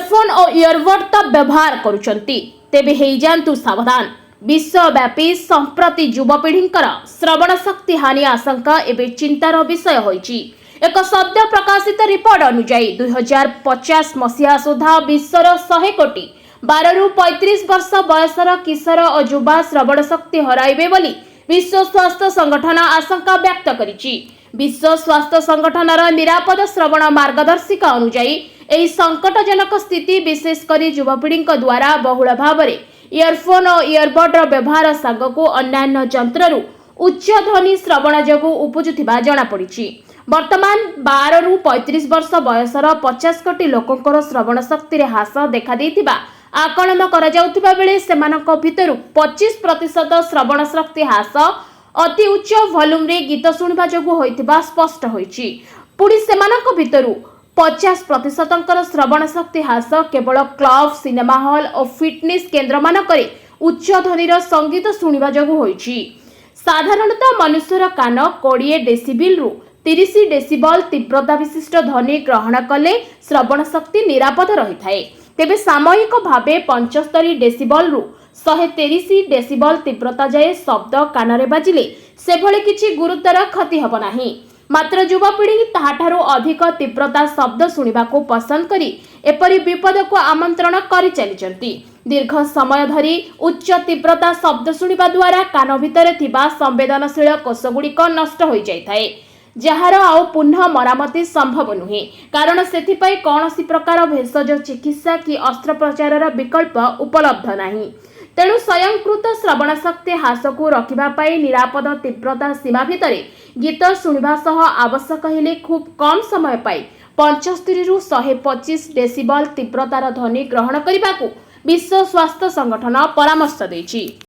Earphone ଓ earbud ତ ବ୍ୟବହାର କରୁଛନ୍ତି। ତେବେ ହେଇଯାଆନ୍ତୁ ସାବଧାନ। ବିଶ୍ୱବ୍ୟାପୀ ସମ୍ପ୍ରତି ଯୁବପିଢ଼ିଙ୍କର ଶ୍ରବଣ ଶକ୍ତି ହାନି ଆଶଙ୍କା ଏବେ ଚିନ୍ତାର ବିଷୟ ହୋଇଛି। ଏକ ସଦ୍ୟ ପ୍ରକାଶିତ ରିପୋର୍ଟ ଅନୁଯାୟୀ, 2050 ମସିହା ସୁଦ୍ଧା ବିଶ୍ୱର 100 କୋଟି 12ରୁ 35 ବର୍ଷ ବୟସର କିଶୋର ଓ ଯୁବା ଶ୍ରବଣ ଶକ୍ତି ହରାଇବେ ବୋଲି ବିଶ୍ୱ ସ୍ୱାସ୍ଥ୍ୟ ସଂଗଠନ ଆଶଙ୍କା ବ୍ୟକ୍ତ କରିଛି। ବିଶ୍ୱ ସ୍ୱାସ୍ଥ୍ୟ ସଂଗଠନର ନିରାପଦ ଶ୍ରବଣ ମାର୍ଗଦର୍ଶିକା ଅନୁଯାୟୀ, ଏହି ସଙ୍କଟଜନକ ସ୍ଥିତି ବିଶେଷ କରି ଯୁବପିଢ଼ିଙ୍କ ଦ୍ୱାରା ବହୁଳ ଭାବରେ ଇୟରଫୋନ୍ ଓ ଇୟରବଡ୍ର ବ୍ୟବହାର ସାଙ୍ଗକୁ ଅନ୍ୟାନ୍ୟ ଯନ୍ତ୍ରରୁ ଉଚ୍ଚ ଧ୍ୱନି ଶ୍ରବଣ ଯୋଗୁଁ ଉପୁଜୁଥିବା ଜଣାପଡ଼ିଛି। ବର୍ତ୍ତମାନ 12ରୁ 35 ବର୍ଷ ବୟସର 50 କୋଟି ଲୋକଙ୍କର ଶ୍ରବଣ ଶକ୍ତିରେ ହ୍ରାସ ଦେଖାଦେଇଥିବା ଆକଳନ କରାଯାଉଥିବା ବେଳେ, ସେମାନଙ୍କ ଭିତରୁ 25% ଶ୍ରବଣ ଶକ୍ତି ହ୍ରାସ ଅତି ଉଚ୍ଚ ଭଲ୍ୟୁମରେ ଗୀତ ଶୁଣିବା ଯୋଗୁଁ ହୋଇଥିବା ସ୍ପଷ୍ଟ ହୋଇଛି। ପୁଣି ସେମାନଙ୍କ ଭିତରୁ 50 ପ୍ରତିଶତଙ୍କର ଶ୍ରବଣ ଶକ୍ତି ହ୍ରାସ କେବଳ କ୍ଲବ, ସିନେମା ହଲ୍ ଓ ଫିଟନେସ୍ କେନ୍ଦ୍ରମାନଙ୍କରେ ଉଚ୍ଚ ଧ୍ୱନିର ସଙ୍ଗୀତ ଶୁଣିବା ଯୋଗୁଁ ହୋଇଛି। ସାଧାରଣତଃ ମନୁଷ୍ୟର କାନ 20 ଡେସିବିଲରୁ 30 ଡେସିବଲ ତୀବ୍ରତା ବିଶିଷ୍ଟ ଧ୍ୱନି ଗ୍ରହଣ କଲେ ଶ୍ରବଣ ଶକ୍ତି ନିରାପଦ ରହିଥାଏ। ତେବେ ସାମୟିକ ଭାବେ 75 ଡେସିବଲରୁ 130 ଡେସିବଲ ତୀବ୍ରତା ଯାଏ ଶବ୍ଦ କାନରେ ବାଜିଲେ ସେଭଳି କିଛି ଗୁରୁତର କ୍ଷତି ହେବ ନାହିଁ। ମାତ୍ର ଯୁବପିଢ଼ି ତାହାଠାରୁ ଅଧିକ ତୀବ୍ରତା ଶବ୍ଦ ଶୁଣିବାକୁ ପସନ୍ଦ କରି ଏପରି ବିପଦକୁ ଆମନ୍ତ୍ରଣ କରିଚାଲିଛନ୍ତି। ଦୀର୍ଘ ସମୟ ଧରି ଉଚ୍ଚ ତୀବ୍ରତା ଶବ୍ଦ ଶୁଣିବା ଦ୍ୱାରା କାନ ଭିତରେ ଥିବା ସମ୍ବେଦନଶୀଳ କୋଷଗୁଡ଼ିକ ନଷ୍ଟ ହୋଇଯାଇଥାଏ, ଯାହାର ଆଉ ପୁନଃ ମରାମତି ସମ୍ଭବ ନୁହେଁ। କାରଣ ସେଥିପାଇଁ କୌଣସି ପ୍ରକାର ଭେଷଜ ଚିକିତ୍ସା କି ଅସ୍ତ୍ରୋପଚାରର ବିକଳ୍ପ ଉପଲବ୍ଧ ନାହିଁ। ତେଣୁ ସ୍ୱୟଂକୃତ ଶ୍ରବଣ ଶକ୍ତି ହ୍ରାସକୁ ରୋକିବା ପାଇଁ ନିରାପଦ ତୀବ୍ରତା ସୀମା ଭିତରେ ଗୀତ ଶୁଣିବା ସହ ଆବଶ୍ୟକ ହେଲେ ଖୁବ୍ କମ୍ ସମୟ ପାଇଁ 75ରୁ 125 ଡେସିବଲ ତୀବ୍ରତାର ଧ୍ୱନି ଗ୍ରହଣ କରିବାକୁ ବିଶ୍ୱ ସ୍ୱାସ୍ଥ୍ୟ ସଂଗଠନ ପରାମର୍ଶ ଦେଇଛି।